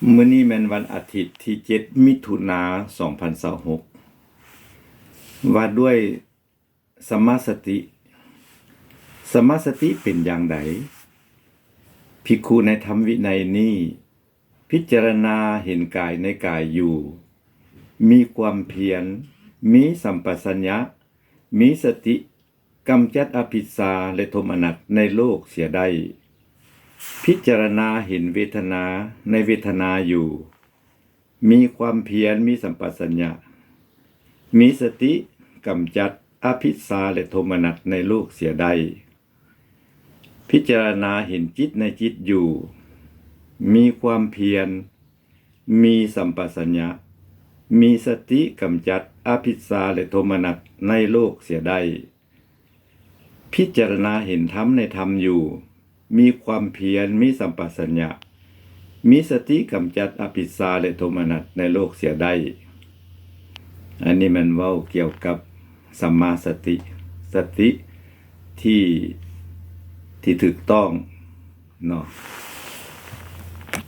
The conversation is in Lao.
ມື້ນີ້ແມ່ນວັນອາທິດທີເຈັດ ມິຖຸນາ ສອງພັນຊາວຫົກ ວ່າດ້ວຍສຳມາສະຕິ. ສຳມາສະຕິເປັນຢ່າງໃດ? ພິກຂຸໃນທຳວິໄນນີ້ ພິຈາລະນາເຫັນກາຍໃນກາຍຢູ່, ມີຄວາມພຽນ, ມີສຳປະສັນຍະ, ມີສະຕິ, ກຳຈັດອະພິດຊາ ແລະ ໂທມະນັດໃນໂລກເສຍໄດ້. ພິຈາລະນາເຫັນເວທະນາໃນເວທະນາຢູ່, ມີຄວາມພຽນ, ມີສຳປະສັນຍະ, ມີສະຕິ, ກຳຈັດອະພິດຊາ ແລະ ໂທມະນັດໃນໂລກເສຍໄດ້. ພິຈາລະນາເຫັນຈິດໃນຈິດຢູ່, ມີຄວາມພຽນ, ມີສຳປະສັນຍະ, ມີສະຕິ, ກຳຈັດອະພິດຊາ ແລະ ໂທມະນັດໃນໂລກເສຍໄດ້. ພິຈາລະນາເຫັນທຳໃນທຳຢູ່, ມີຄວາມພຽນ, ມີສຳປະສັນຍະ, ມີສະຕິ, ກຳຈັດອະພິດຊາ ແລະ ໂທມະນັດໃນໂລກເສຍໄດ້. ອັນນີ້ແມ່ນເວົ້າກ່ຽວກັບສຳມາສະຕິ, ສະຕິທີ່, ທີ່ຖືກຕ້ອງເນາະ.